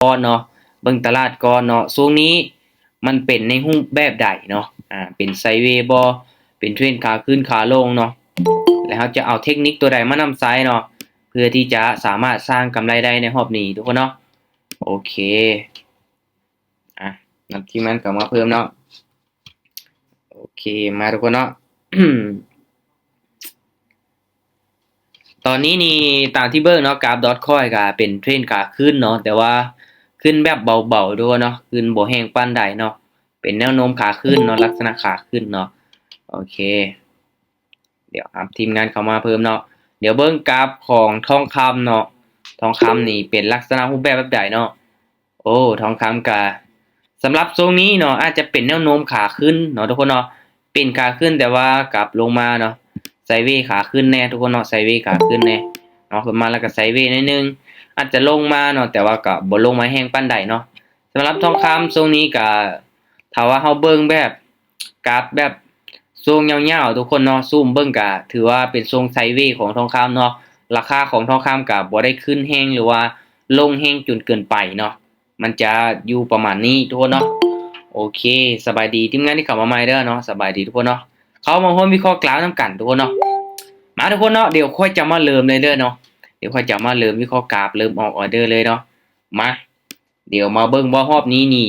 ກ່ອນເນາະ ເບິ່ງຕະຫຼາດກ່ອນເນາະ ຊ່ວງນີ້ມັນເປັນໃນຮູບແບບໃດເນາະ ອາ ເປັນໄຊເວບໍ່ ເປັນເທຣນຂາຂຶ້ນຂາລົງເນາະ ແລ້ວເຮົາຈະເອົາເທັກນິກຕົວໃດມານຳໃຊ້ເນາະ ເພື່ອທີ່ຈະສາມາດສ້າງກຳໄລໄດ້ໃນຮອບນີ້ທຸກຄົນເນາະ. ໂອເຄ ອາ ນັບທີມງານເຂົ້າມາເພີ່ມເນາະ. ໂອເຄ ມາທຸກຄົນເນາະ ຕອນນີ້ນີ້ຕາມທີ່ເບິ່ງເນາະ ກາຟດອດຄອຍກະເປັນເທຣນຂາຂຶ້ນເນາະ ແຕ່ວ່າຂຶ້ນແບບເບົາໆ ທຸກຄົນເນາະ ຂຶ້ນບໍ່ແຮງປານໃດເນາະ ເປັນແນວໂນ້ມຂາຂຶ້ນເນາະ ລັກສະນະຂາຂຶ້ນເນາະ. ໂອເຄ ດຽວຫາທີມງານເຂົ້າມາເພີ່ມເນາະ ດຽວເບິ່ງກາຟຂອງທອງຄຳເນາະ ທອງຄຳນີ້ເປັນລັກສະນະຮູບແບບແບບໃດເນາະ. ໂອ້ ທອງຄຳກະ ສຳລັບຊ່ວງນີ້ເນາະ ອາດຈະເປັນແນວໂນ້ມຂາຂຶ້ນເນາະທຸກຄົນເນາະ ເປັນຂາຂຶ້ນ ແຕ່ວ່າກັບລົງມາເນາະ ໄຊເວຂາຂຶ້ນແດ່ທຸກຄົນເນາະ ໄຊເວຂາຂຶ້ນແດ່ເນາະ ຂຶ້ນມາແລ້ວກະໄຊເວໜ້ອຍໜຶ່ງ ອາດຈະລົງມາເນາະ ແຕ່ວ່າກະບໍ່ລົງມາແຮງປານໃດເນາະ. ສຳລັບທອງຄຳຊ່ວງນີ້ກະ ຖ້າວ່າເຮົາເບິ່ງແບບ ກາຟແບບຊ່ວງຍາວໆ ທຸກຄົນເນາະ ຊູມເບິ່ງກະຖືວ່າເປັນຊ່ວງໄຊເວຂອງທອງຄຳເນາະ ລາຄາຂອງທອງຄຳກະບໍ່ໄດ້ຂຶ້ນແຮງ ຫຼືວ່າລົງແຮງຈົນເກີນໄປເນາະ ມັນຈະຢູ່ປະມານນີ້ທຸກຄົນເນາະ. ໂອເຄ ສະບາຍດີທີມງານທີ່ເຂົ້າມາໃໝ່ເດີເນາະ ສະບາຍດີທຸກຄົນເນາະ ເຂົ້າມາຮ່ວມວິເຄາະກາຟນຳກັນທຸກຄົນເນາະ. ມາທຸກຄົນເນາະ ດຽວຂ້ອຍຈະມາເລີ່ມເລີຍເດີເນາະ ດຽວຂ້ອຍຈະມາເລີ່ມວິເຄາະກາຟ ເລີ່ມອອກອໍເດີເລີຍເນາະ. ມາ ດຽວມາເບິ່ງວ່າຮອບນີ້ນີ້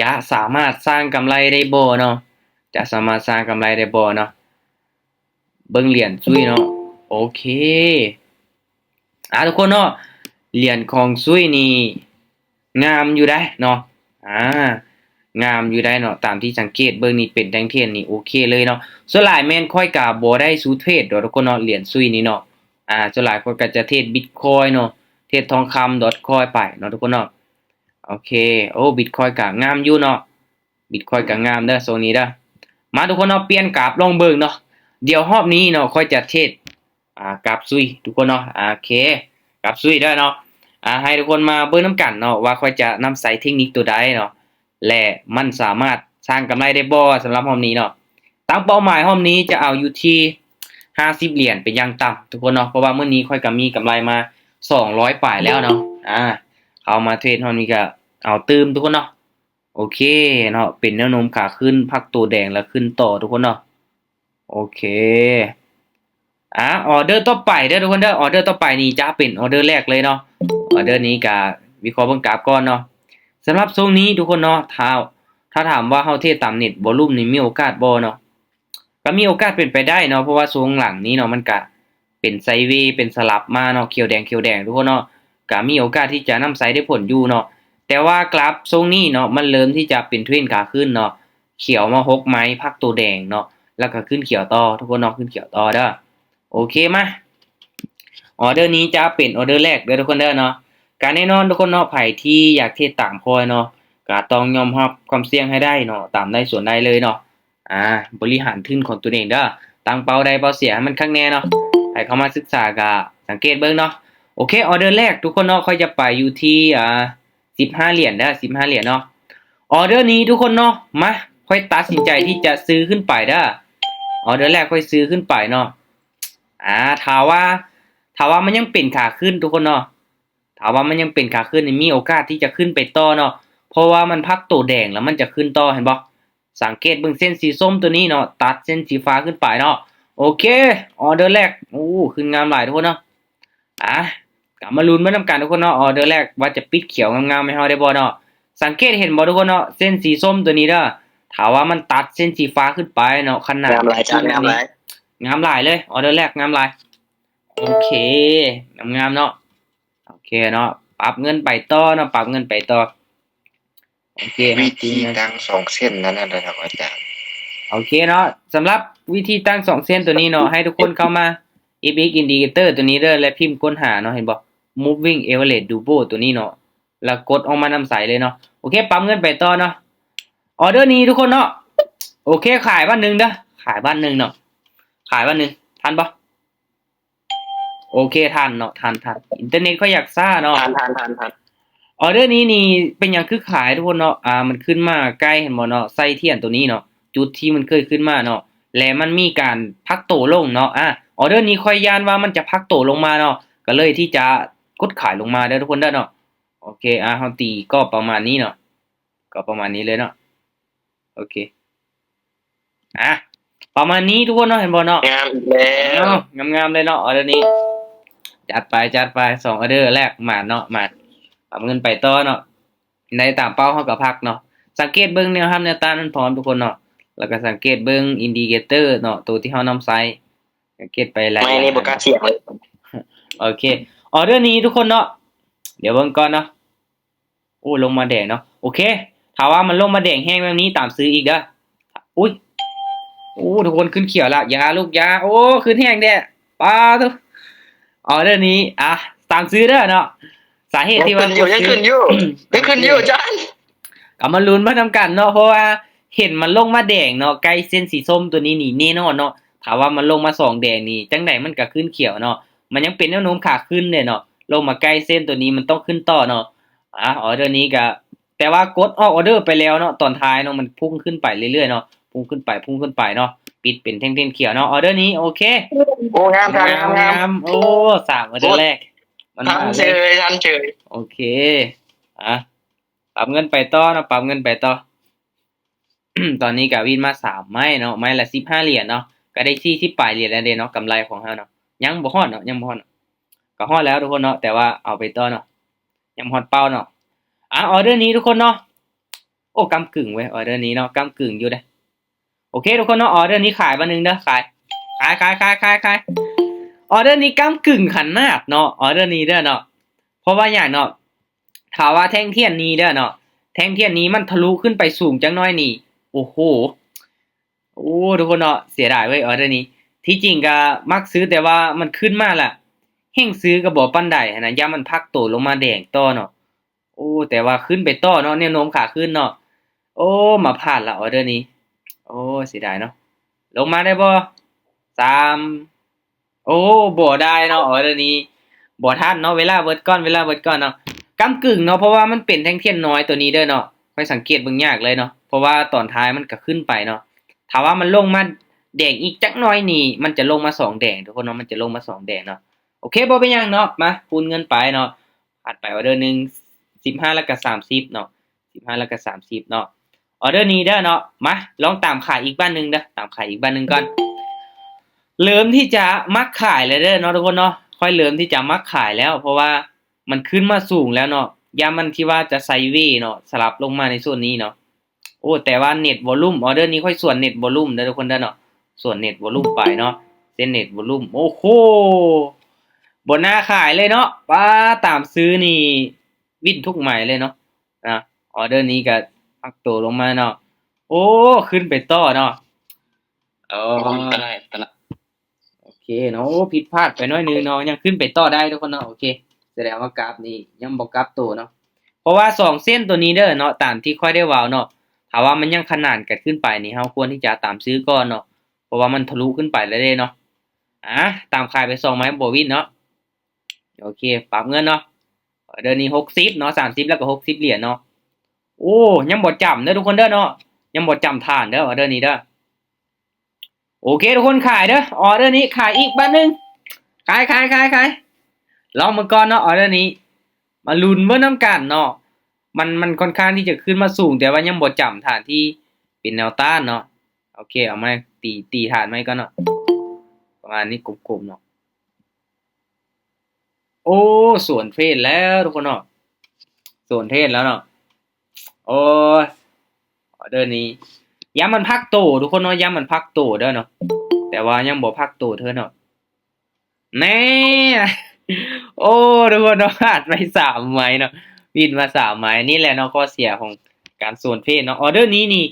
ຈະສາມາດສ້າງກຳໄລໄດ້ບໍ່ເນາະ ຈະສາມາດສ້າງກຳໄລໄດ້ບໍ່ເນາະ. ເບິ່ງຫຼຽນຊຸຍເນາະ ໂອເຄ ອາ ທຸກຄົນເນາະ ຫຼຽນຂອງຊຸຍນີ້ງາມຢູ່ໃດ໋ເນາະ ອາ ງາມຢູ່ໃດ໋ເນາະ ຕາມທີ່ສັງເກດເບິ່ງນີ້ເປັນແທ່ງທຽນນີ້ໂອເຄເລີຍເນາະ. ສ່ວນຫຼາຍແມ່ນຂ້ອຍກະບໍ່ໄດ້ສູ້ເທຣດດອກທຸກຄົນເນາະ ຫຼຽນຊຸຍນີ້ເນາະ ອາ ສ່ວນຫຼາຍຂ້ອຍກະຈະເທຣດບິດຄອຍເນາະ ເທຣດທອງຄຳດອດຄອຍໄປເນາະທຸກຄົນເນາະ. ໂອເຄ ໂອ້ ບິດຄອຍກະງາມຢູ່ເນາະ ບິດຄອຍກະງາມເດີຊ່ວງນີ້ເດີ. ມາທຸກຄົນເນາະ ປ່ຽນກາຟລອງເບິ່ງເນາະ ດຽວຮອບນີ້ເນາະ ຂ້ອຍຈະເທຣດ ອາ ກາຟຊຸຍທຸກຄົນເນາະ ໂອເຄ ກາຟຊຸຍເດີເນາະ. ອາ ໃຫ້ທຸກຄົນມາເບິ່ງນຳກັນເນາະ ວ່າຂ້ອຍຈະນຳໃຊ້ເທັກນິກຕົວໃດເນາະ ແລະ ມັນສາມາດສ້າງກຳໄລໄດ້ບໍ່ສຳລັບຮອບນີ້ເນາະ. ຕັ້ງເປົ້າໝາຍຮອບນີ້ຈະເອົາຢູ່ທີ່ຫ້າສິບຫຼຽນເປັນຢ່າງຕ່ຳທຸກຄົນເນາະ ເພາະວ່າມື້ນີ້ຂ້ອຍກະມີກຳໄລມາສອງຮ້ອຍປາຍແລ້ວເນາະ ອາ ເຂົ້າມາເທຣດຮອບນີ້ກະເອົາຕື່ມທຸກຄົນເນາະ. ໂອເຄເນາະ ເປັນແນວໂນ້ມຂາຂຶ້ນ ພັກໂຕແດງແລ້ວຂຶ້ນຕໍ່ທຸກຄົນເນາະ. ໂອເຄ ອາ ອໍເດີຕໍ່ໄປເດີທຸກຄົນເດີ ອໍເດີຕໍ່ໄປນີ້ຈະເປັນອໍເດີແລກເລີຍເນາະ. ອໍເດີນີ້ກະວິເຄາະເບິ່ງກາຟກ່ອນເນາະ. ສຳລັບຊ່ວງນີ້ທຸກຄົນເນາະ ຖ້າ ຖ້າຖາມວ່າເຮົາເທຣດຕາມເນັດ ວອລຸມນີ້ມີໂອກາດບໍ່ເນາະ? ກະມີໂອກາດເປັນໄປໄດ້ເນາະ ເພາະວ່າຊ່ວງຫຼັງນີ້ເນາະ ມັນກະເປັນໄຊເວ ເປັນສະຫຼັບມາເນາະ ຂຽວແດງ ຂຽວແດງທຸກຄົນເນາະ ກະມີໂອກາດທີ່ຈະນຳໃຊ້ໄດ້ຜົນຢູ່ເນາະ. ແຕ່ວ່າກາຟຊ່ວງນີ້ເນາະ ມັນເລີ່ມທີ່ຈະເປັນເທຣນຂາຂຶ້ນເນາະ ຂຽວມາຫົກໄມ້ ພັກໂຕແດງເນາະ ແລ້ວກະຂຶ້ນຂຽວຕໍ່ທຸກຄົນເນາະ ຂຶ້ນຂຽວຕໍ່ເດີ. ໂອເຄ ມາ ອໍເດີນີ້ຈະເປັນອໍເດີແລກເດີທຸກຄົນເດີເນາະ. ກະແນ່ນອນທຸກຄົນເນາະ ໃຜທີ່ຢາກເທຣດຕາມຂ້ອຍເນາະ ກະຕ້ອງຍອມຮັບຄວາມສ່ຽງໃຫ້ໄດ້ເນາະ ຕາມໄດ້ສ່ວນໄດ້ເລີຍເນາະ. ອາ ບໍລິຫານທຶນຂອງຕົວເອງເດີ ຕັ້ງເປົ້າໄດ້ເປົ້າເສຍໃຫ້ມັນຄັກແນ່ເນາະ. ໃຜເຂົ້າມາສຶກສາກະສັງເກດເບິ່ງເນາະ. ໂອເຄ ອໍເດີແລກທຸກຄົນເນາະ ຂ້ອຍຈະໄປຢູ່ທີ່ ອາ ສິບຫ້າຫຼຽນເດີ ສິບຫ້າຫຼຽນເນາະ. ອໍເດີນີ້ທຸກຄົນເນາະ ມາ ຂ້ອຍຕັດສິນໃຈທີ່ຈະຊື້ຂຶ້ນໄປເດີ. ອໍເດີແລກຂ້ອຍຊື້ຂຶ້ນໄປເນາະ. ອາ ຖ້າວ່າ ຖ້າວ່າມັນຍັງເປັນຂາຂຶ້ນທຸກຄົນເນາະ ຖ້າວ່າມັນຍັງເປັນຂາຂຶ້ນນີ້ ມີໂອກາດທີ່ຈະຂຶ້ນໄປຕໍ່ເນາະ ເພາະວ່າມັນພັກໂຕແດງແລ້ວມັນຈະຂຶ້ນຕໍ່ ເຫັນບໍ່? ສັງເກດເບິ່ງເສັ້ນສີສົ້ມຕົວນີ້ເນາະ ຕັດເສັ້ນສີຟ້າຂຶ້ນໄປເນາະ. ໂອເຄ ອໍເດີແລກ ໂອ້ ຂຶ້ນງາມຫຼາຍທຸກຄົນເນາະ. ອາ ກະມາລຸ້ນໄປນຳກັນທຸກຄົນເນາະ ອໍເດີແລກວ່າຈະປິດຂຽວງາມໆໃຫ້ເຮົາໄດ້ບໍ່ເນາະ. ສັງເກດເຫັນບໍ່ທຸກຄົນເນາະ ເສັ້ນສີສົ້ມຕົວນີ້ເດີ ຖ້າວ່າມັນຕັດເສັ້ນສີຟ້າຂຶ້ນໄປເນາະ ຂະໜາດງາມຫຼາຍ ງາມຫຼາຍເລີຍ ອໍເດີແລກງາມຫຼາຍ. ໂອເຄ ງາມໆເນາະ. ໂອເຄເນາະ ປັບເງິນໄປຕໍ່ເນາະ ປັບເງິນໄປຕໍ່. ໂອເຄ ວິທີຕັ້ງສອງເສັ້ນນັ້ນນະອາຈານ. ໂອເຄເນາະ ສຳລັບວິທີຕັ້ງສອງເສັ້ນຕົວນີ້ເນາະ ໃຫ້ທຸກຄົນເຂົ້າມາ ເອັຟເອັກ Indicator ຕົວນີ້ເດີ ແລະ ພິມຄົ້ນຫາເນາະ ເຫັນບໍ່ Moving Average Double ຕົວນີ້ເນາະ ແລ້ວກົດອອກມານຳໃຊ້ເລີຍເນາະ. ໂອເຄ ປັບເງິນໄປຕໍ່ເນາະ. ອໍເດີນີ້ທຸກຄົນເນາະ ໂອເຄ ຂາຍບາດໜຶ່ງເດີ ຂາຍບາດໜຶ່ງເນາະ ຂາຍບາດໜຶ່ງ ທັນບໍ່? ໂອເຄ ທັນເນາະ ທັນ ທັນ ອິນເຕີເນັດຂ້ອຍຢາກຊ້າເນາະ ທັນ ທັນ ທັນ ທັນ. ອໍເດີນີ້ນີ້ເປັນຫຍັງຄືຂາຍທຸກຄົນເນາະ ອາ ມັນຂຶ້ນມາໃກ້ ເຫັນບໍ່ເນາະ ໄສ້ທຽນໂຕນີ້ເນາະ ຈຸດທີ່ມັນເຄີຍຂຶ້ນມາເນາະ ແລະ ມັນມີການພັກໂຕລົງເນາະ. ອາ ອໍເດີນີ້ຂ້ອຍຢ້ານວ່າມັນຈະພັກໂຕລົງມາເນາະ ກະເລີຍທີ່ຈະກົດຂາຍລົງມາເດີທຸກຄົນເດີເນາະ. ໂອເຄ ອ່າ ເຮົາຕີກໍປະມານນີ້ເນາະ ກໍປະມານນີ້ເລີຍເນາະ. ໂອເຄ ອ່າ ປະມານນີ້ທຸກຄົນເນາະ ເຫັນບໍ່ເນາະ? ງາມອີກແລ້ວ ເອົາ ງາມໆເລີຍເນາະ ອໍເດີນີ້. ຈັດໄປ ຈັດໄປ ສອງອໍເດີແລກ ໝານເນາະ ໝານ. ປັບເງິນໄປຕໍ່ເນາະ ໄດ້ຕາມເປົ້າເຮົາກໍພັກເນາະ. ສັງເກດເບິ່ງແນວຮັບແນວຕ້ານມັນພ້ອມທຸກຄົນເນາະ ແລ້ວກໍສັງເກດເບິ່ງອິນດິເຄເຕີເນາະ ໂຕທີ່ເຮົານຳໃຊ້ ສັງເກດໄປຫຼາຍ ໄມ້ນີ້ບໍ່ກ້າສຽງເລີຍ. ໂອເຄ ອໍເດີນີ້ທຸກຄົນເນາະ ດຽວເບິ່ງກ່ອນເນາະ. ໂອ້ ລົງມາແດງເນາະ. ໂອເຄ ຖ້າວ່າມັນລົງມາແດງແຮງແບບນີ້ ຕາມຊື້ອີກເດີ. ອຸ້ຍ ໂອ້ ທຸກຄົນ ຂຶ້ນຂຽວລະ. ຢ່າລູກ ຢ່າ. ໂອ້ ຂຶ້ນແຮງແທ້ ປາໂທ້. ອໍເດີນີ້ ອ່າ ຕາມຊື້ເດີເນາະ. ສາເຫດທີ່ວ່າ ຍັງຂຶ້ນຢູ່ ຍັງຂຶ້ນຢູ່ ຍັງຂຶ້ນຢູ່ ອາຈານ. ກໍມາລຸ້ນໄປນຳກັນເນາະ ເພາະວ່າເຫັນມັນລົງມາແດງເນາະ ໃກ້ເສັ້ນສີສົ້ມຕົວນີ້ນີ້ ແນ່ນອນເນາະ. ຖ້າວ່າມັນລົງມາສອງແດງນີ້ ຈັ່ງໃດມັນກໍຂຶ້ນຂຽວເນາະ. ມັນຍັງເປັນແນວໂນ້ມຂາຂຶ້ນເດ້ເນາະ. ລົງມາໃກ້ເສັ້ນຕົວນີ້ ມັນຕ້ອງຂຶ້ນຕໍ່ເນາະ. ອ່າ ອໍເດີນີ້ກໍ ແຕ່ວ່າກົດອອກອໍເດີໄປແລ້ວເນາະ ຕອນທ້າຍເນາະ ມັນພຸ່ງຂຶ້ນໄປເລື້ອຍໆເນາະ ພຸ່ງຂຶ້ນໄປ ພຸ່ງຂຶ້ນໄປເນາະ. ປິດເປັນແທ່ງໆຂຽວເນາະ ອໍເດີນີ້. ໂອເຄ ໂອ້ ງາມ ງາມ ງາມ ງາມ. ໂອ້ ສາມອໍເດີແລກ ມັນມາເລີຍ ທັນເຊີຍ ທັນເຊີຍ. ໂອເຄ ອ່າ ປັບເງິນໄປຕໍ່ເນາະ ປັບເງິນໄປຕໍ່. ຕອນນີ້ກໍວິນມາສາມໄມ້ເນາະ ໄມ້ລະສິບຫ້າຫຼຽນເນາະ ກໍໄດ້ສີ່ສິບປາຍຫຼຽນແລ້ວເດ້ເນາະ ກຳໄລຂອງເຮົາເນາະ. ຍັງບໍ່ຮອດເນາະ ຍັງບໍ່ຮອດເນາະ ກໍຮອດແລ້ວທຸກຄົນເນາະ ແຕ່ວ່າເອົາໄປຕໍ່ເນາະ ຍັງບໍ່ຮອດເປົ້າເນາະ. ອ່າ ອໍເດີນີ້ທຸກຄົນເນາະ ໂອ້ ກ້ຳກຶ່ງເວີຍ ອໍເດີນີ້ເນາະ ກ້ຳກຶ່ງຢູ່ເດ້. ໂອເຄທຸກຄົນເນາະ ອໍເດີນີ້ຂາຍບາດໜຶ່ງເດີ ຂາຍ ຂາຍ ຂາຍ ຂາຍ ຂາຍ ຂາຍ. ອໍເດີນີ້ກ້ຳກຶ່ງຂະໜາດເນາະ ອໍເດີນີ້ເດີເນາະ. ເພາະວ່າຫຍັງເນາະ ຖ້າວ່າແທ່ງທຽນນີ້ເດີເນາະ ແທ່ງທຽນນີ້ມັນທະລຸຂຶ້ນໄປສູງຈັກໜ້ອຍນີ້ ໂອ້ໂຫ ໂອ້ ທຸກຄົນເນາະ ເສຍດາຍເວີຍ ອໍເດີນີ້. ທີ່ຈິງກໍມັກຊື້ ແຕ່ວ່າມັນຂຶ້ນມາລະ ແຮ່ງຊື້ກໍບໍ່ປານໃດຫັ້ນນະ ຢ້ານມັນພັກໂຕລົງມາແດງຕໍ່ເນາະ. ໂອ້ ແຕ່ວ່າຂຶ້ນໄປຕໍ່ເນາະ ແນວໂນ້ມຂາຂຶ້ນເນາະ. ໂອ້ ມາພາດລະ ອໍເດີນີ້ ໂອ້ ເສຍດາຍເນາະ. ລົງມາໄດ້ບໍ່? ສາມ ໂອ້ ບໍ່ໄດ້ເນາະ ອໍເດີນີ້ ບໍ່ທັນເນາະ ເວລາເບິດກ່ອນ ເວລາເບິດກ່ອນເນາະ. ກ້ຳກຶ່ງເນາະ ເພາະວ່າມັນເປັນແທ່ງທຽນນ້ອຍຕົວນີ້ເດີເນາະ ຂ້ອຍສັງເກດເບິ່ງຍາກເລີຍເນາະ ເພາະວ່າຕອນທ້າຍມັນກໍຂຶ້ນໄປເນາະ. ຖ້າວ່າມັນລົງມາແດງອີກຈັກໜ້ອຍນີ້ ມັນຈະລົງມາສອງແດງທຸກຄົນເນາະ ມັນຈະລົງມາສອງແດງເນາະ. ໂອເຄ ບໍ່ເປັນຫຍັງເນາະ ມາຄູນເງິນໄປເນາະ. ພາດໄປອໍເດີໜຶ່ງ ສິບຫ້າ ແລ້ວກໍສາມສິບເນາະ ສິບຫ້າ ແລ້ວກໍສາມສິບເນາະ. ອໍເດີນີ້ເດີເນາະ ມາລອງຕາມຂາຍອີກບາດໜຶ່ງເດີ ຕາມຂາຍອີກບາດໜຶ່ງກ່ອນ. ເລີ່ມທີ່ຈະມັກຂາຍແລ້ວເດີເນາະທຸກຄົນເນາະ ຂ້ອຍເລີ່ມທີ່ຈະມັກຂາຍແລ້ວ ເພາະວ່າມັນຂຶ້ນມາສູງແລ້ວເນາະ ຢ້ານມັນທີ່ວ່າຈະໄຊເວເນາະ ສະຫຼັບລົງມາໃນໂຊນນີ້ເນາະ. ໂອ້ ແຕ່ວ່າເນັດວໍລຸ່ມ ອໍເດີນີ້ຂ້ອຍສວນເນັດວໍລຸ່ມເດີທຸກຄົນເດີເນາະ ສວນເນັດວໍລຸ່ມໄປເນາະ ເສັ້ນເນັດວໍລຸ່ມ. ໂອ້ໂຫ ບໍ່ໜ້າຂາຍເລີຍເນາະ ປ້າ ຕາມຊື້ນີ້ວິນທຸກໄມ້ເລີຍເນາະ. ອ່າ ອໍເດີນີ້ກໍພັກໂຕລົງມາເນາະ. ໂອ້ ຂຶ້ນໄປຕໍ່ເນາະ ໂອ້ ຕະຫຼາຍ ຕະຫຼາຍ. ໂອເຄເນາະ ໂອ້ ຜິດພາດໄປໜ້ອຍໜຶ່ງເນາະ ຍັງຂຶ້ນໄປຕໍ່ໄດ້ທຸກຄົນເນາະ. ໂອເຄ ສະແດງວ່າກາບນີ້ຍັງບໍ່ກັບໂຕເນາະ ເພາະວ່າສອງເສັ້ນໂຕນີ້ເດີເນາະ ຕາມທີ່ຂ້ອຍໄດ້ເວົ້າເນາະ ຖ້າວ່າມັນຍັງຂະໜານກັນຂຶ້ນໄປນີ້ ເຮົາຄວນທີ່ຈະຕາມຊື້ກ່ອນເນາະ ເພາະວ່າມັນທະລຸຂຶ້ນໄປແລ້ວເດ້ເນາະ. ອ່າ ຕາມຂາຍໄປສອງໄມ້ບໍ່ວິນເນາະ. ໂອເຄ ປັບເງິນເນາະ ເດີນີ້ຫົກສິບເນາະ ສາມສິບ ແລ້ວກໍຫົກສິບຫຼຽນເນາະ. ໂອ້ ຍັງບໍ່ຈຳເດີທຸກຄົນເດີເນາະ ຍັງບໍ່ຈຳຖານເດີ ເດີນີ້ເດີ. ໂອເຄ ທຸກຄົນຂາຍເດີ ອໍເດີນີ້ຂາຍອີກບາດໜຶ່ງ ຂາຍ ຂາຍ ຂາຍ ຂາຍ. ລອງເບິ່ງກ່ອນເນາະ ອໍເດີນີ້ ມາລຸ້ນເບິ່ງນຳກັນເນາະ. ມັນ ມັນຄ່ອນຂ້າງທີ່ຈະຂຶ້ນມາສູງ ແຕ່ວ່າຍັງບໍ່ຈຳຖານທີ່ເປັນແນວຕ້ານເນາະ. ໂອເຄ ເອົາໃໝ່ ຕີ ຕີຖານໃໝ່ກ່ອນເນາະ ປະມານນີ້ ກົມໆເນາະ. ໂອ້ ສວນເທຣດແລ້ວທຸກຄົນເນາະ ສວນເທຣດແລ້ວເນາະ. ໂອ້ຍ ອໍເດີນີ້ ຢ້ານມັນພັກໂຕທຸກຄົນເນາະ ຢ້ານມັນພັກໂຕເດີເນາະ ແຕ່ວ່າຍັງບໍ່ພັກໂຕເທື່ອເນາະ. ແນ່ ໂອ້ ທຸກຄົນເນາະ ພາດໄປສາມໄມ້ເນາະ ວິນມາສາມໄມ້. ນີ້ແຫຼະເນາະ ຂໍ້ເສຍຂອງການສວນເທຣດເນາະ. ອໍເດີນີ້ນີ້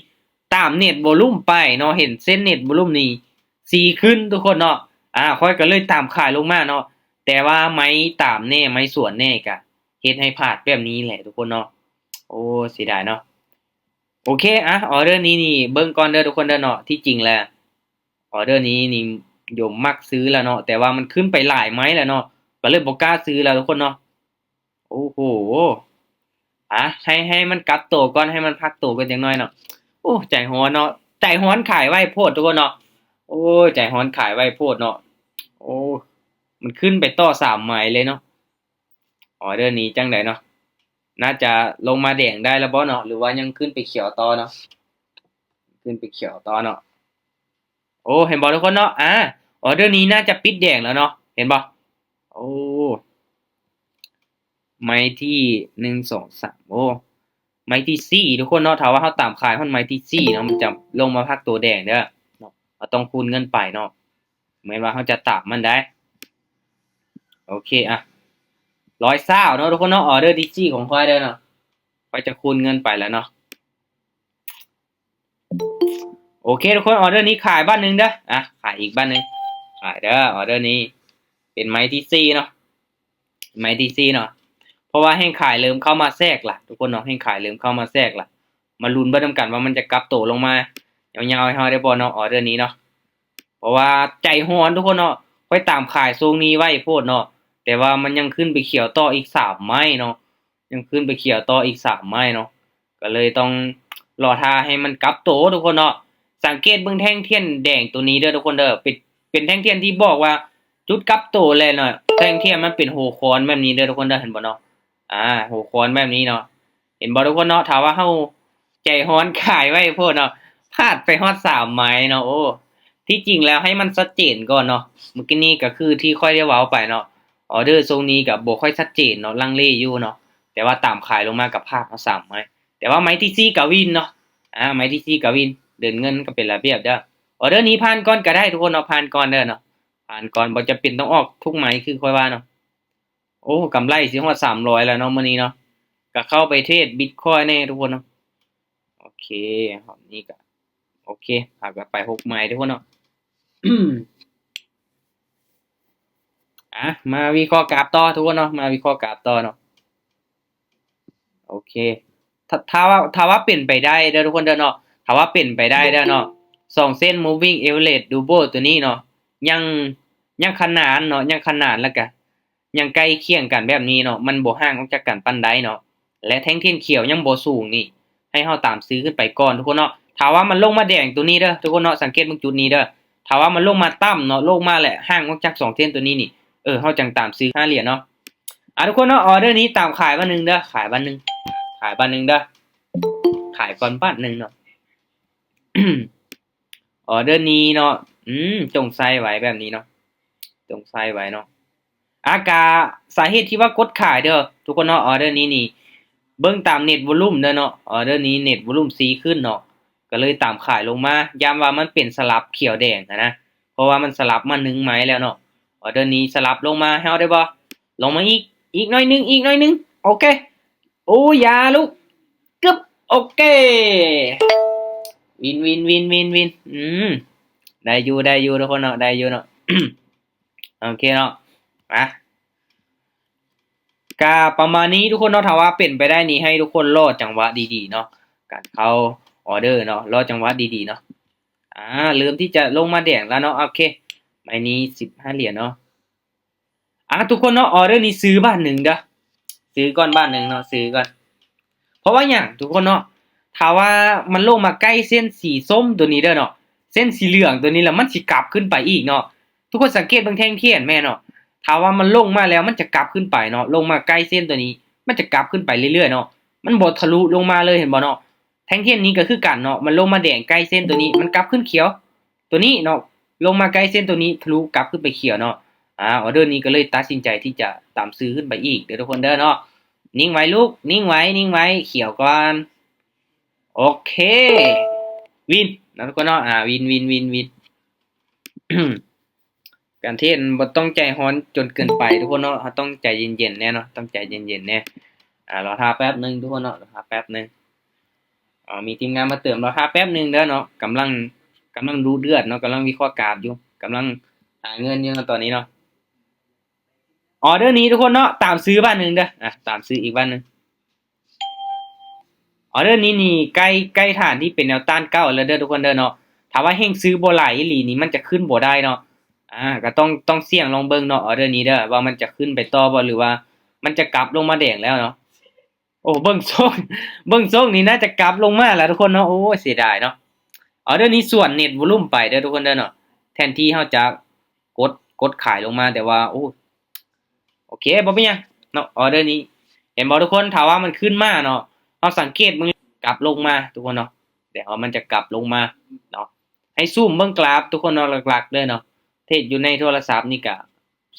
ຕາມເນັດວໍລຸ່ມໄປເນາະ ເຫັນເສັ້ນເນັດວໍລຸ່ມນີ້ ສີຂຶ້ນທຸກຄົນເນາະ. ອ່າ ຂ້ອຍກໍເລີຍຕາມຂາຍລົງມາເນາະ ແຕ່ວ່າໄມ້ຕາມແນ່ ໄມ້ສວນແນ່ ກະເຮັດໃຫ້ພາດແບບນີ້ແຫຼະທຸກຄົນເນາະ. ໂອ້ ເສຍດາຍເນາະ. ໂອເຄ ອ່ະ ອໍເດີນີ້ນີ້ເບິ່ງກ່ອນເດີທຸກຄົນເດີເນາະ. ທີ່ຈິງແລ້ວ ອໍເດີນີ້ນີ້ຍົມມັກຊື້ແລ້ວເນາະ ແຕ່ວ່າມັນຂຶ້ນໄປຫຼາຍໄມ້ແລ້ວເນາະ ກໍເລີຍບໍ່ກ້າຊື້ແລ້ວທຸກຄົນເນາະ. ໂອ້ໂຫ ອ່ະ ໃຫ້ ໃຫ້ມັນກັບໂຕກ່ອນ ໃຫ້ມັນພັກໂຕກ່ອນຈັກໜ້ອຍເນາະ. ໂອ້ ໃຈຮ້ອນເນາະ ໃຈຮ້ອນຂາຍໄວໂພດທຸກຄົນເນາະ. ໂອ້ຍ ໃຈຮ້ອນຂາຍໄວໂພດເນາະ. ໂອ້ ມັນຂຶ້ນໄປຕໍ່ສາມໄມ້ເລີຍເນາະ. ອໍເດີນີ້ຈັ່ງໃດເນາະ ໜ້າຈະລົງມາແດງໄດ້ແລ້ວບໍ່ເນາະ ຫຼືວ່າຍັງຂຶ້ນໄປຂຽວຕໍ່ເນາະ? ຂຶ້ນໄປຂຽວຕໍ່ເນາະ. ໂອ້ ເຫັນບໍ່ທຸກຄົນເນາະ? ອາ ອໍເດີນີ້ໜ້າຈະປິດແດງແລ້ວເນາະ ເຫັນບໍ່? ໂອ້ ໄມ້ທີໜຶ່ງ ສອງ ສາມ ໂອ້ ໄມ້ທີສີ່ທຸກຄົນເນາະ. ຖ້າວ່າເຮົາຕາມຂາຍຮອດໄມ້ທີສີ່ເນາະ ມັນຈະລົງມາພັກໂຕແດງເດີເນາະ. ເຮົາຕ້ອງຄູນເງິນໄປເນາະ ແມ່ນວ່າເຮົາຈະຕາມມັນໄດ້. ໂອເຄ ອະ ຮ້ອຍຊາວເນາະທຸກຄົນເນາະ ອໍເດີທີສີ່ຂອງຂ້ອຍເດີເນາະ. ຂ້ອຍຈະຄູນເງິນໄປແລ້ວເນາະ. ໂອເຄທຸກຄົນ ອໍເດີນີ້ຂາຍບາດໜຶ່ງເດີ. ອະ ຂາຍອີກບາດໜຶ່ງ ຂາຍເດີ. ອໍເດີນີ້ເປັນໄມ້ທີສີ່ເນາະ ໄມ້ທີສີ່ເນາະ. ເພາະວ່າແຮງຂາຍເລີ່ມເຂົ້າມາແຊກລະທຸກຄົນເນາະ ແຮງຂາຍເລີ່ມເຂົ້າມາແຊກລະ. ມາລຸ້ນເບິ່ງນຳກັນວ່າມັນຈະກັບໂຕລົງມາຍາວໆໃຫ້ເຮົາໄດ້ບໍ່ເນາະ ອໍເດີນີ້ເນາະ. ເພາະວ່າໃຈຮ້ອນທຸກຄົນເນາະ ຂ້ອຍຕາມຂາຍຊ່ວງນີ້ໄວ້ໂພດເນາະ ແຕ່ວ່າມັນຍັງຂຶ້ນໄປຂຽວຕໍ່ອີກສາມໄມ້ເນາະ ຍັງຂຶ້ນໄປຂຽວຕໍ່ອີກສາມໄມ້ເນາະ. ກໍເລີຍຕ້ອງລໍຖ້າໃຫ້ມັນກັບໂຕທຸກຄົນເນາະ. ສັງເກດເບິ່ງແທ່ງທຽນແດງໂຕນີ້ເດີທຸກຄົນເດີ ເປັນ ເປັນແທ່ງທຽນທີ່ບອກວ່າຈຸດກັບໂຕແລ້ວເນາະ. ແທ່ງທຽນມັນເປັນຫົວຄອນແບບນີ້ເດີທຸກຄົນເດີ ເຫັນບໍ່ເນາະ? ອາ ຫົວຄອນແບບນີ້ເນາະ ເຫັນບໍ່ທຸກຄົນເນາະ? ຖ້າວ່າເຮົາໃຈຮ້ອນຂາຍໄວ້ໂພດເນາະ ພາດໄປຮອດສາມໄມ້ເນາະ. ໂອ້ ທີ່ຈິງແລ້ວໃຫ້ມັນຊັດເຈນກ່ອນເນາະ. ມື້ກີ້ນີ້ກໍຄືທີ່ຂ້ອຍໄດ້ເວົ້າໄປເນາະ ອໍເດີຊ່ວງນີ້ກໍບໍ່ຄ່ອຍຊັດເຈນເນາະ ລັງເລຢູ່ເນາະ ແຕ່ວ່າຕາມຂາຍລົງມາກໍພາດເນາະສາມໄມ້. ແຕ່ວ່າໄມ້ທີສີ່ກໍວິນເນາະ ອາ ໄມ້ທີສີ່ກໍວິນ ເດີນເງິນກໍເປັນລະບຽບເດີ. ອໍເດີນີ້ຜ່ານກ່ອນກໍໄດ້ທຸກຄົນເນາະ ຜ່ານກ່ອນເດີເນາະ ຜ່ານກ່ອນ ບໍ່ຈຳເປັນຕ້ອງອອກທຸກໄມ້ຄືຂ້ອຍວ່າເນາະ. ໂອ້ ກຳໄລຊິຮອດສາມຮ້ອຍແລ້ວເນາະມື້ນີ້ເນາະ. ກໍເຂົ້າໄປເທຣດບິດຄອຍແດ່ທຸກຄົນເນາະ. ໂອເຄ ຮອບນີ້ກໍໂອເຄ ພາກັນໄປຫົກໄມ້ທຸກຄົນເນາະ. ອາ ມາວິເຄາະກາບຕໍ່ທຸກຄົນເນາະ ມາວິເຄາະກາບຕໍ່ເນາະ. ໂອເຄ ຖ້າ ຖ້າວ່າ ຖ້າວ່າເປັນໄປໄດ້ເດີທຸກຄົນເດີເນາະ ຖ້າວ່າເປັນໄປໄດ້ເດີເນາະ ສອງເສັ້ນ moving average double ຕົວນີ້ເນາະ ຍັງ ຍັງຂນານເນາະ ຍັງຂະໜານ ແລ້ວກະຍັງໃກ້ຄຽງກັນແບບນີ້ເນາະ ມັນບໍ່ຫ່າງອອກຈາກກັນປານໃດເນາະ ແລະ ແທ່ງທຽນຂຽວຍັງບໍ່ສູງນີ້ ໃຫ້ເຮົາຕາມຊື້ຂຶ້ນໄປກ່ອນທຸກຄົນເນາະ. ຖ້າວ່າມັນລົງມາແດງຕົວນີ້ເດີທຸກຄົນເນາະ ສັງເກດເບິ່ງຈຸດນີ້ເດີ ຖ້າວ່າມັນລົງມາຕ່ຳເນາະ ລົງມາແລະຫ່າງອອກຈາກສອງເສັ້ນຕົວນີ້ນີ້ ເອີ ເຮົາຈັ່ງຕາມຊື້ຫ້າຫຼຽນເນາະ. ອາ ທຸກຄົນເນາະ ອໍເດີນີ້ຕາມຂາຍບາດໜຶ່ງເດີ ຂາຍບາດໜຶ່ງ ຂາຍບາດໜຶ່ງເດີ ຂາຍກ່ອນບາດໜຶ່ງເນາະ. ອໍເດີນີ້ເນາະ ອືມ ຈົ່ງໃສ່ໄວ້ແບບນີ້ເນາະ ຈົ່ງໃສ່ໄວ້ເນາະ. ອາ ກະສາເຫດທີ່ວ່າກົດຂາຍເດີທຸກຄົນເນາະ ອໍເດີນີ້ນີ້ ເບິ່ງຕາມ net volume ເດີເນາະ ອໍເດີນີ້ net volume ຊີ້ຂຶ້ນເນາະ ກໍເລີຍຕາມຂາຍລົງມາ ຢ້ານວ່າມັນເປັນສະຫຼັບຂຽວແດງຫັ້ນນະ ເພາະວ່າມັນສະຫຼັບມາໜຶ່ງໄມ້ແລ້ວເນາະ. ອໍເດີນີ້ສະຫຼັບລົງມາໃຫ້ເຮົາໄດ້ບໍ່? ລົງມາອີກ ອີກໜ້ອຍໜຶ່ງ ອີກໜ້ອຍໜຶ່ງ ໂອເຄ ໂອ້ ຢ່າລູກ ກຶບ ໂອເຄ ວິນ ວິນ ວິນ ວິນ ວິນ ອືມ ໄດ້ຢູ່ ໄດ້ຢູ່ທຸກຄົນເນາະ ໄດ້ຢູ່ເນາະ ໂອເຄເນາະ ມາ ກະປະມານນີ້ທຸກຄົນເນາະ ຖ້າວ່າເປັນໄປໄດ້ນີ້ ໃຫ້ທຸກຄົນລໍຈັງຫວະດີໆເນາະ ການເຂົ້າອໍເດີເນາະ ລໍຈັງຫວະດີໆເນາະ. ອາ ເລີ່ມທີ່ຈະລົງມາແດງແລ້ວເນາະ ໂອເຄ ໄມ້ນີ້ສິບຫ້າຫຼຽນເນາະ. ອາ ທຸກຄົນເນາະ ອໍເດີນີ້ຊື້ບາດໜຶ່ງເດີ ຊື້ກ່ອນບາດໜຶ່ງເນາະ ຊື້ກ່ອນ. ເພາະວ່າຫຍັງທຸກຄົນເນາະ ຖ້າວ່າມັນລົງມາໃກ້ເສັ້ນສີສົ້ມຕົວນີ້ເດີເນາະ ເສັ້ນສີເຫຼືອງຕົວນີ້ແລ້ວ ມັນຊິກັບຂຶ້ນໄປອີກເນາະ. ທຸກຄົນສັງເກດເບິ່ງແທ່ງທຽນແມ່ນເນາະ ຖ້າວ່າມັນລົງມາແລ້ວ ມັນຈະກັບຂຶ້ນໄປເນາະ ລົງມາໃກ້ເສັ້ນຕົວນີ້ ມັນຈະກັບຂຶ້ນໄປເລື້ອຍໆເນາະ ມັນບໍ່ທະລຸລົງມາເລີຍ ເຫັນບໍ່ເນາະ? ແທ່ງທຽນນີ້ກໍຄືກັນເນາະ ມັນລົງມາແດງໃກ້ເສັ້ນຕົວນີ້ ມັນກັບຂຶ້ນຂຽວ ຕົວນີ້ເນາະ ລົງມາໃກ້ເສັ້ນຕົວນີ້ ທະລຸກັບຂຶ້ນໄປຂຽວເນາະ. ອາ ອໍເດີນີ້ກໍເລີຍຕັດສິນໃຈທີ່ຈະຕາມຊື້ຂຶ້ນໄປອີກເດີທຸກຄົນເດີເນາະ. ນິ່ງໄວ້ລູກ ນິ່ງໄວ້ ນິ່ງໄວ້ ຂຽວກ່ອນ ໂອເຄ ວິນເນາະທຸກຄົນເນາະ. ອາ ວິນ ວິນ ວິນ ວິນ ການເທຣດມັນບໍ່ຕ້ອງໃຈຮ້ອນຈົນເກີນໄປທຸກຄົນເນາະ ເຮົາຕ້ອງໃຈເຢັນໆແດ່ເນາະ ຕ້ອງໃຈເຢັນໆແດ່. ອາ ລໍຖ້າແປັບໜຶ່ງທຸກຄົນເນາະ ລໍຖ້າແປັບໜຶ່ງ. ເອົາ ມີທີມງານມາເຕີມ ລໍຖ້າແປັບໜຶ່ງເດີເນາະ ກຳລັງ ກຳລັງດຸເດືອດເນາະ ກຳລັງວິເຄາະກາບຢູ່ ກຳລັງຫາເງິນຢູ່ເນາະຕອນນີ້ເນາະ. ອໍເດີນີ້ທຸກຄົນເນາະ ຕາມຊື້ບາດໜຶ່ງເດີ ອາ ຕາມຊື້ອີກບາດໜຶ່ງ. ອໍເດີນີ້ນີ້ໃກ້ ໃກ້ຖານທີ່ເປັນແນວຕ້ານເກົ່າແລ້ວເດີທຸກຄົນເດີເນາະ. ຖ້າວ່າແຮ່ງຊື້ບໍ່ຫຼາຍອີ່ຫຼີນີ້ ມັນຈະຂຶ້ນບໍ່ໄດ້ເນາະ. ອາ ກໍຕ້ອງ ຕ້ອງສ່ຽງລອງເບິ່ງເນາະ ອໍເດີນີ້ເດີ ວ່າມັນຈະຂຶ້ນໄປຕໍ່ບໍ່ ຫຼືວ່າມັນຈະກັບລົງມາແດງແລ້ວເນາະ. ໂອ້ ເບິ່ງຊົງ ເບິ່ງຊົງນີ້ໜ້າຈະກັບລົງມາແລ້ວທຸກຄົນເນາະ. ໂອ້ຍ ເສຍດາຍເນາະ. ອໍເດີນີ້ສວນ net volume ໄປເດີທຸກຄົນເດີເນາະ ແທນທີ່ເຮົາຈະກົດ ກົດຂາຍລົງມາ ແຕ່ວ່າ ໂອ້ ໂອເຄ ບໍ່ເປັນຫຍັງເນາະ ອໍເດີນີ້ ເຫັນບໍ່ທຸກຄົນ? ຖ້າວ່າມັນຂຶ້ນມາເນາະ ເຮົາສັງເກດເບິ່ງ ກັບລົງມາທຸກຄົນເນາະ, ແຕ່ວ່າມັນຈະກັບລົງມາເນາະ. ໃຫ້ຊູມເບິ່ງກຣາຟທຸກຄົນເນາະ, ຫຼັກໆເດີເນາະ ເທຣດຢູ່ໃນໂທລະສັບນີ້ກະ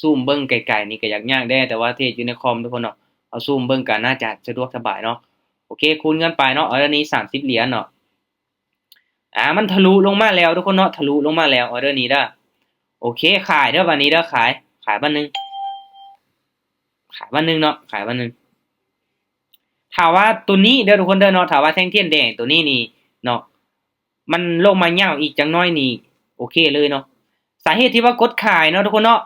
ຊູມເບິ່ງໄກໆນີ້ກະຢາກຍາກແດ່, ແຕ່ວ່າເທຣດຢູ່ໃນຄອມທຸກຄົນເນາະ ເຮົາຊູມເບິ່ງກະໜ້າຈະສະດວກສະບາຍເນາະ. ໂອເຄ ຄູນເງິນໄປເນາະ, ອໍເດີນີ້ສາມສິບຫຼຽນເນາະ. ອາ ມັນທະລຸລົງມາແລ້ວທຸກຄົນເນາະ, ທະລຸລົງມາແລ້ວ ອໍເດີນີ້ເດີ. ໂອເຄ ຂາຍເດີ ບາດນີ້ເດີ ຂາຍ ຂາຍບາດໜຶ່ງ ຂາຍບາດໜຶ່ງເນາະ ຂາຍບາດໜຶ່ງ. ຖ້າວ່າໂຕນີ້ເດີທຸກຄົນເດີເນາະ, ຖ້າວ່າແທ່ງທຽນແດງໂຕນີ້ນີ້ເນາະ ມັນລົງມາຍາວອີກຈັກໜ້ອຍນີ້ ໂອເຄເລີຍເນາະ. ສາເຫດທີ່ວ່າກົດຂາຍເນາະທຸກຄົນເນາະ,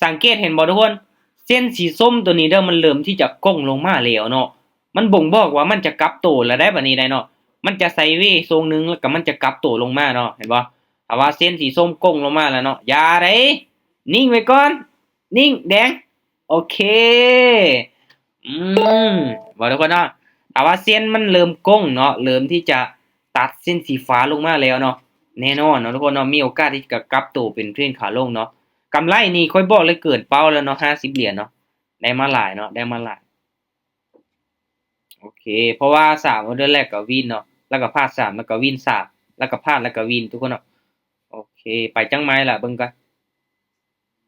ສັງເກດເຫັນບໍ່ທຸກຄົນ? ເສັ້ນສີສົ້ມໂຕນີ້ເດີ ມັນເລີ່ມທີ່ຈະໂກ່ງລົງມາແລ້ວເນາະ, ມັນບົ່ງບອກວ່າມັນຈະກັບໂຕແລ້ວໄດ໋ ບາດນີ້ໄດ໋ເນາະ. ມັນຈະໄຊເວຊ່ວງໜຶ່ງ ແລ້ວກໍມັນຈະກັບໂຕລົງມາເນາະ, ເຫັນບໍ່? ຖ້າວ່າເສັ້ນສີສົ້ມໂກ່ງລົງມາແລ້ວເນາະ ຢ່າເດ້ ນິ່ງໄວ້ກ່ອນ ນິ່ງແດງ. ໂອເຄ ອືມ ເວົ້າທຸກຄົນເນາະ, ຖ້າວ່າເສັ້ນມັນເລີ່ມໂກ່ງເນາະ ເລີ່ມທີ່ຈະຕັດເສັ້ນສີຟ້າລົງມາແລ້ວເນາະ ແນ່ນອນເນາະທຸກຄົນເນາະ ມີໂອກາດທີ່ຈະກັບໂຕເປັນເທຣນຂາລົງເນາະ. ກຳໄລນີ້ຂ້ອຍບອກເລີຍ ເກີນເປົ້າແລ້ວເນາະ ຫ້າສິບຫຼຽນເນາະ, ໄດ້ມາຫຼາຍເນາະ ໄດ້ມາຫຼາຍ. ໂອເຄ ເພາະວ່າສາມອໍເດີແລກກໍວິນເນາະ, ແລ້ວກໍພາດສາມ ແລ້ວກໍວິນສາມ ແລ້ວກໍພາດ ແລ້ວກໍວິນທຸກຄົນເນາະ. ໂອເຄ ໄປຈັກໄມ້ລະ ເບິ່ງກ່ອນ.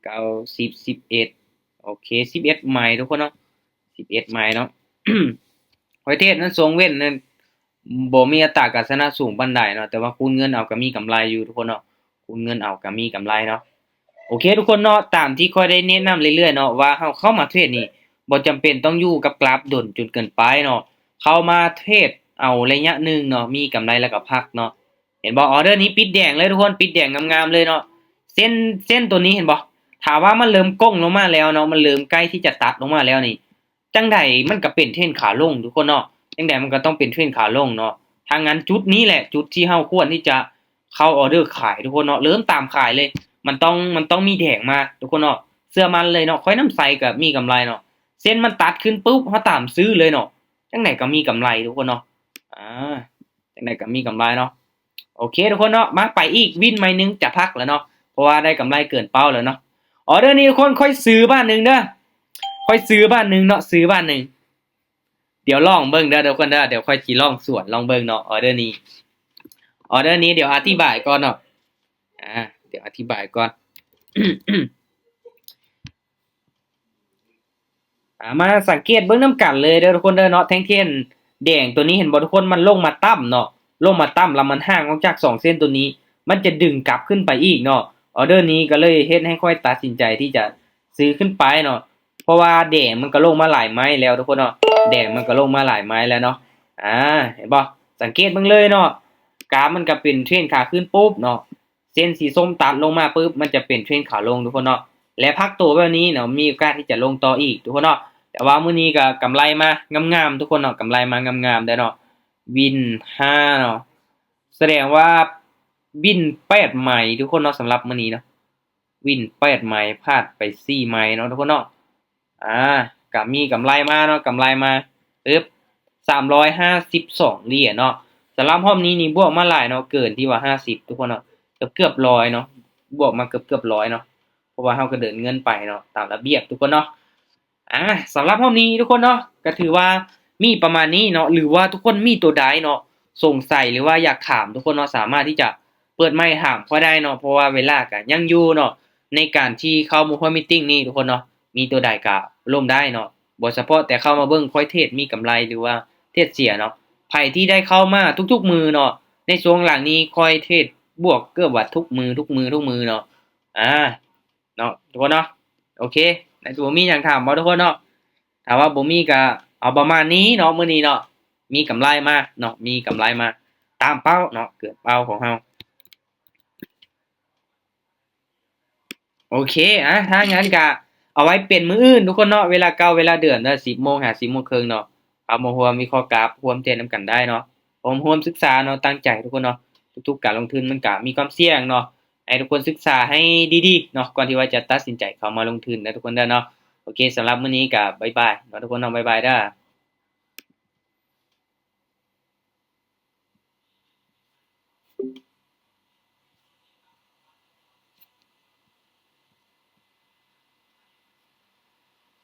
ເກົ້າ ສິບ ສິບເອັດ ໂອເຄ ສິບເອັດໄມ້ທຸກຄົນເນາະ ສິບເອັດໄມ້ເນາະ. ຂ້ອຍເທດນັ້ນຊ່ວງເວັ້ນນັ້ນ ບໍ່ມີອັດຕາການຊະນະສູງປານໃດເນາະ, ແຕ່ວ່າຄູນເງິນເອົາກໍມີກຳໄລຢູ່ທຸກຄົນເນາະ, ຄູນເງິນເອົາກໍມີກຳໄລເນາະ. ໂອເຄທຸກຄົນເນາະ, ຕາມທີ່ຂ້ອຍໄດ້ແນະນຳເລື້ອຍໆເນາະ ວ່າເຮົາເຂົ້າມາເທດນີ້ ບໍ່ຈຳເປັນຕ້ອງຢູ່ກັບກຣາຟດົນຈົນເກີນໄປເນາະ, ເຂົ້າມາເທດເອົາໄລຍະໜຶ່ງເນາະ ມີກຳໄລແລ້ວກໍພັກເນາະ. ເຫັນບໍ່? ອໍເດີນີ້ປິດແດງເລີຍທຸກຄົນ, ປິດແດງງາມໆເລີຍເນາະ. ເສັ້ນ ເສັ້ນໂຕນີ້ເຫັນບໍ່? ຖ້າວ່າມັນເລີ່ມໂກ່ງລົງມາແລ້ວເນາະ, ມັນເລີ່ມໃກ້ທີ່ຈະຕັດລົງມາແລ້ວນີ້, ຈັ່ງໃດມັນກໍເປັນເທຣນຂາລົງທຸກຄົນເນາະ, ຈັ່ງໃດມັນກໍຕ້ອງເປັນເທຣນຂາລົງເນາະ. ຖ້າງນັ້ນຈຸດນີ້ແຫຼະ ຈຸດທີ່ເຮົາຄວນທີ່ຈະເຂົ້າອໍເດີຂາຍທຸກຄົນເນາະ, ເລີ່ມຕາມຂາຍເລີຍ. ມັນຕ້ອງ ມັນຕ້ອງມີແດງມາທຸກຄົນເນາະ, ເຊື່ອໝັ້ນເລີຍເນາະ. ຂ້ອຍນຳໃສກໍມີກຳໄລເນາະ, ເສັ້ນມັນຕັດຂຶ້ນປຸບ ເຮົາຕາມຊື້ເລີຍເນາະ, ຈັ່ງໃດກໍມີກຳໄລທຸກຄົນເນາະ. ອາ ຈັ່ງໃດກໍມີກຳໄລເນາະ. ໂອເຄທຸກຄົນເນາະ, ມາໄປອີກວິນໄມ້ໜຶ່ງຈະພັກແລ້ວເນາະ, ເພາະວ່າໄດ້ກຳໄລເກີນເປົ້າແລ້ວເນາະ. ອໍເດີນີ້ທຸກຄົນ ຂ້ອຍຊື້ບາດໜຶ່ງເດີ, ຂ້ອຍຊື້ບາດໜຶ່ງເນາະ, ຊື້ບາດໜຶ່ງ. ດຽວລອງເບິ່ງເດີທຸກຄົນເດີ, ດຽວຂ້ອຍຊິລອງສວນລອງເບິ່ງເນາະ. ອໍເດີນີ້ ອໍເດີນີ້ ດຽວອະທິບາຍກ່ອນເນາະ, ອາ ດຽວອະທິບາຍກ່ອນ. ອາ ມາສັງເກດເບິ່ງນຳກັນເລີຍເດີທຸກຄົນເດີເນາະ, ແທ່ງທຽນແດງໂຕນີ້ເຫັນບໍ່ທຸກຄົນ? ມັນລົງມາຕ່ຳເນາະ, ລົງມາຕ່ຳແລ້ວມັນຫ່າງອອກຈາກສອງເສັ້ນໂຕນີ້, ມັນຈະດຶງກັບຂຶ້ນໄປອີກເນາະ. ອໍເດີນີ້ກໍເລີຍເຮັດໃຫ້ຂ້ອຍຕັດສິນໃຈທີ່ຈະຊື້ຂຶ້ນໄປເນາະ, ເພາະວ່າແດງມັນກໍລົງມາຫຼາຍໄມ້ແລ້ວທຸກຄົນເນາະ, ແດງມັນກໍລົງມາຫຼາຍໄມ້ແລ້ວເນາະ. ອາ ເຫັນບໍ່? ສັງເກດເບິ່ງເລີຍເນາະ, ກາບມັນກໍເປັນເທຣນຂາຂຶ້ນປຸບເນາະ, ເສັ້ນສີສົ້ມຕັດລົງມາປຶບ ມັນຈະເປັນເທຣນຂາລົງທຸກຄົນເນາະ, ແລະ ພັກໂຕແບບນີ້ເນາະ ມີໂອກາດທີ່ຈະລົງຕໍ່ອີກທຸກຄົນເນາະ. ແຕ່ວ່າມື້ນີ້ກໍກຳໄລມາງາມໆທຸກຄົນເນາະ, ກຳໄລມາງາມໆເດີເນາະ, ວິນຫ້າເນາະ, ສະແດງວ່າວິນແປດໄມ້ທຸກຄົນເນາະ ສຳລັບມື້ນີ້ເນາະ, ວິນແປດໄມ້ ພາດໄປສີ່ໄມ້ເນາະທຸກຄົນເນາະ. ອາ ກໍມີກຳໄລມາເນາະ, ກຳໄລມາ ປຶບ ສາມຮ້ອຍຫ້າສິບສອງຫຼຽນເນາະ. ສຳລັບຮອບນີ້ນີ້ບວກມາຫຼາຍເນາະ, ເກີນທີ່ວ່າຫ້າສິບທຸກຄົນເນາະ, ເກືອບໆຮ້ອຍເນາະ, ບວກມາເກືອບໆຮ້ອຍເນາະ, ເພາະວ່າເຮົາກໍເດີນເງິນໄປເນາະ ຕາມລະບຽບທຸກຄົນເນາະ. ອາ ສຳລັບຮອບນີ້ທຸກຄົນເນາະ ກໍຖືວ່າມີປະມານນີ້ເນາະ, ຫຼືວ່າທຸກຄົນມີໂຕໃດເນາະ ສົງໄສ ຫຼືວ່າຢາກຖາມທຸກຄົນເນາະ ສາມາດທີ່ຈະເປີດໄມຖາມຂ້ອຍໄດ້ເນາະ, ເພາະວ່າເວລາກໍຍັງຢູ່ເນາະ ໃນການທີ່ເຂົ້າມາຮ່ວມມີດຕິ້ງນີ້ທຸກຄົນເນາະ, ມີໂຕໃດກໍລົມໄດ້ເນາະ, ບໍ່ສະເພາະແຕ່ເຂົ້າມາເບິ່ງຂ້ອຍເທດມີກຳໄລ ຫຼືວ່າເທດເສຍເນາະ. ໃຜທີ່ໄດ້ເຂົ້າມາທຸກໆມື້ເນາະ ໃນຊ່ວງຫຼັງນີ້ຂ້ອຍເທດບວກເກືອບວ່າທຸກມື້ ທຸກມື້ ທຸກມື້ເນາະ. ອາ ເນາະທຸກຄົນເນາະ. ໂອເຄ ໃນຕົວມີຫຍັງຖາມບໍ່ທຸກຄົນເນາະ? ຖ້າວ່າບໍ່ມີກໍເອົາປະມານນີ້ເນາະ ມື້ນີ້ເນາະ, ມີກຳໄລມາເນາະ ມີກຳໄລມາຕາມເປົ້າເນາະ ເກີນເປົ້າຂອງເຮົາ. ໂອເຄ ອາ ຖ້າຢ່າງນັ້ນກໍເອົາໄວ້ເປັນມື້ອື່ນທຸກຄົນເນາະ, ເວລາເກົ່າເວລາເດີມເດີ ສິບໂມງຫາສິບໂມງເຄິ່ງເນາະ, ເຂົ້າມາຮ່ວມວິເຄາະກາບ ຮ່ວມເທດນຳກັນໄດ້ເນາະ, ຮ່ວມ ຮ່ວມສຶກສາເນາະ, ຕັ້ງໃຈທຸກຄົນເນາະ. ທຸກໆການລົງທຶນມັນກະມີຄວາມສ່ຽງເນາະ, ໃຫ້ທຸກຄົນສຶກສາໃຫ້ດີໆເນາະ ກ່ອນທີ່ວ່າຈະຕັດສິນໃຈເຂົ້າມາລົງທຶນເດີທຸກຄົນເດີເນາະ. ໂອເຄ ສຳລັບມື້ນີ້ກະບາຍບາຍເນາະ ທຸກຄົນເນາະ, ບາຍບາຍເດີ.